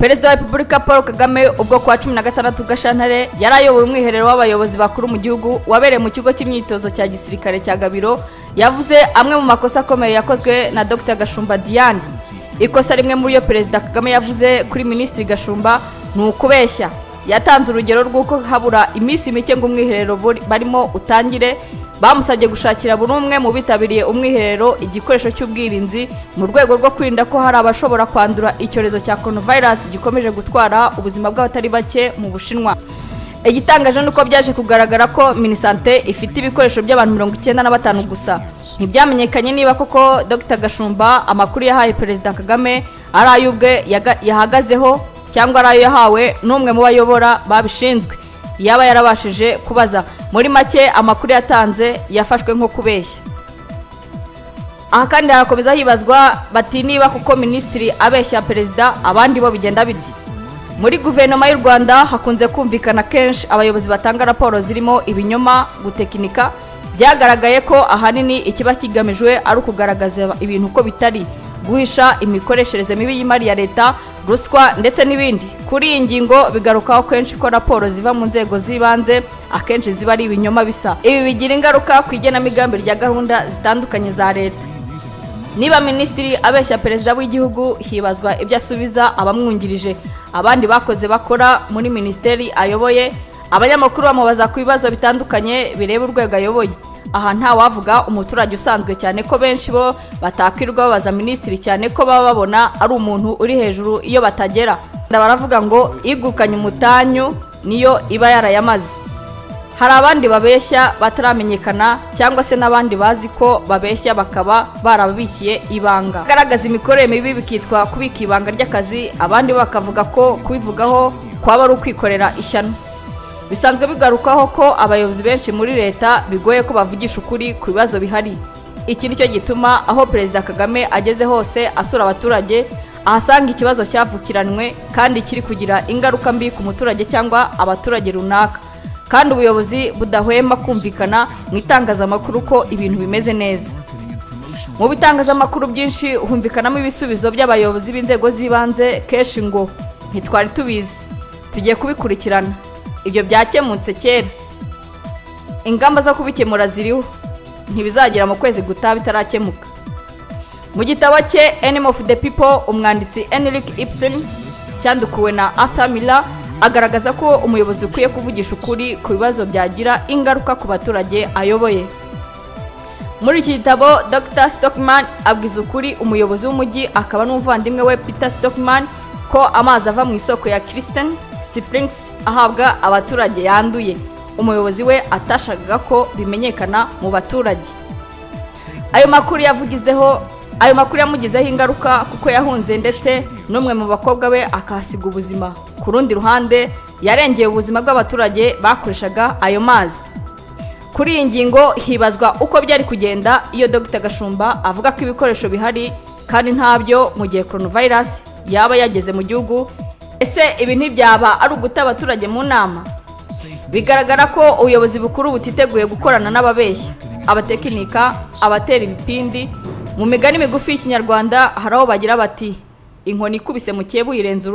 Perezida wa Repubulika Paul Kagame, ubwo kuwa 16 Gashyantare yari ayoboye umwiherero w'abayobozi bakuru mu gihugu wabereye mu kigo cy'imyitozo cya gisirikare cya Gabiro, yavuze amwe mu makosa akomeye yakozwe na Dr Gashumba Diane. Ikosa rimwe muri yo Perezida Kagame yavuze kuri Minisitiri Gashumba ni ukubeshya. Yatanze urugero rw'uko habura iminsi mike ngo umwiherero barimo utangire, bamusabye gushakira buri umwe mu bitabiriye umwiherero igikoresho cy'ubwirinzi mu rwego rwo kwirinda ko hari abashobora kwandura icyorezo cya coronavirus gikomeje gutwara ubuzima bw'abatari bake mu Bushinwa. Igitangaje ni uko byaje kugaragara ko MINISANTE ifite ibikoresho by'abantu 95 gusa. Ntibyamenyekanye niba koko Dr Gashumba amakuru yahaye Perezida Kagame ari ay'ubwe yahagazeho cyangwa ari ayo yahawe n'umwe mu bayobora babishinzwe yaba yarabashije kubaza. Muri make, amakuru yatanze yafashwe nko kubeshya. Aha kandi harakomeza hibazwa bati: niba kuko minisitiri abeshya perezida, abandi bo bigenda biti? Muri guverinoma y'u Rwanda hakunze kumvikana kenshi abayobozi batanga raporo zirimo ibinyoma, gutekinika. Byagaragaye ko ahanini ikiba kigamijwe ari ukugaragaza ibintu uko bitari, guhisha imikoreshereze mibi y'imari ya leta, ruswa ndetse n'ibindi. Kuri iyi ngingo bigarukaho kenshi ko raporo ziva mu nzego z'ibanze akenshi ziba ari ibinyoma bisa. Ibi bigira ingaruka ku igenamigambi rya gahunda zitandukanye za leta. Niba minisitiri abeshya perezida w'igihugu, hibazwa ibyo asubiza abamwungirije, abandi bakoze bakora muri minisiteri ayoboye. Abanyamakuru bamubaza ku bibazo bitandukanye bireba urwego ayoboye. Aha ntawavuga umuturage usanzwe, cyane ko benshi bo batakwirirwa babaza minisitiri, cyane ko baba babona ari umuntu uri hejuru iyo batagera. Baravuga ngo igukanye umutanyu niyo iba yarayamaze. Hari abandi babeshya bataramenyekana, cyangwa se n'abandi bazi ko babeshya bakaba barabikiye ibanga. Garagaza imikorere mibi bikitwa kubika ibanga ry'akazi, abandi bo bakavuga ko kubivugaho kwaba ari ukwikorera ishyano. Bisanzwe bigarukwaho ko abayobozi benshi muri leta bigoye ko bavugisha ukuri ku bibazo bihari. Iki ni cyo gituma aho Perezida Kagame ageze hose asura abaturage, ahasanga ikibazo cyavukiranwe kandi kiri kugira ingaruka mbi ku muturage cyangwa abaturage runaka, kandi ubuyobozi budahwema kumvikana mu itangazamakuru ko ibintu bimeze neza. Mu bitangazamakuru byinshi humvikanamo ibisubizo by'abayobozi b'inzego z'ibanze kenshi ngo: "Ntitwari tubizi, tugiye kubikurikirana, ibyo byakemutse kera, ingamba zo kubikemura ziriho, ntibizagera mu kwezi gutaha bitarakemuka." Mu gitabo cye Enemy of the People, umwanditsi Henrik Ibsen, cyandukuwe na Arthur Miller, agaragaza ko umuyobozi ukwiye kuvugisha ukuri ku bibazo byagira ingaruka ku baturage ayoboye. Muri iki gitabo, Dr Stockman abwiza ukuri umuyobozi w'umujyi akaba n'umuvandimwe we Peter Stockman ko amazi ava mu isoko ya Kristen Springs ahabwa abaturage yanduye. Umuyobozi we atashakaga ko bimenyekana mu baturage. Ayo makuru yamugizeho ingaruka kuko yahunze, ndetse n'umwe mu bakobwa be akahasiga ubuzima. Ku rundi ruhande, yarengeye ubuzima bw'abaturage bakoreshaga ayo mazi. Kuri iyi ngingo hibazwa uko byari kugenda iyo Dr Gashumba avuga ko ibikoresho bihari kandi ntabyo mu gihe coronavirus yaba yageze mu gihugu. Ese ibi ntibyaba ari uguta abaturage mu nama? Bigaragara ko ubuyobozi bukuru butiteguye gukorana n'ababeshya, abatekinika, abatera ibipindi. Mu migani migufi y'ikinyarwanda hari aho bagira bati: "Inkoni ikubise mukeba uyirenza urugo."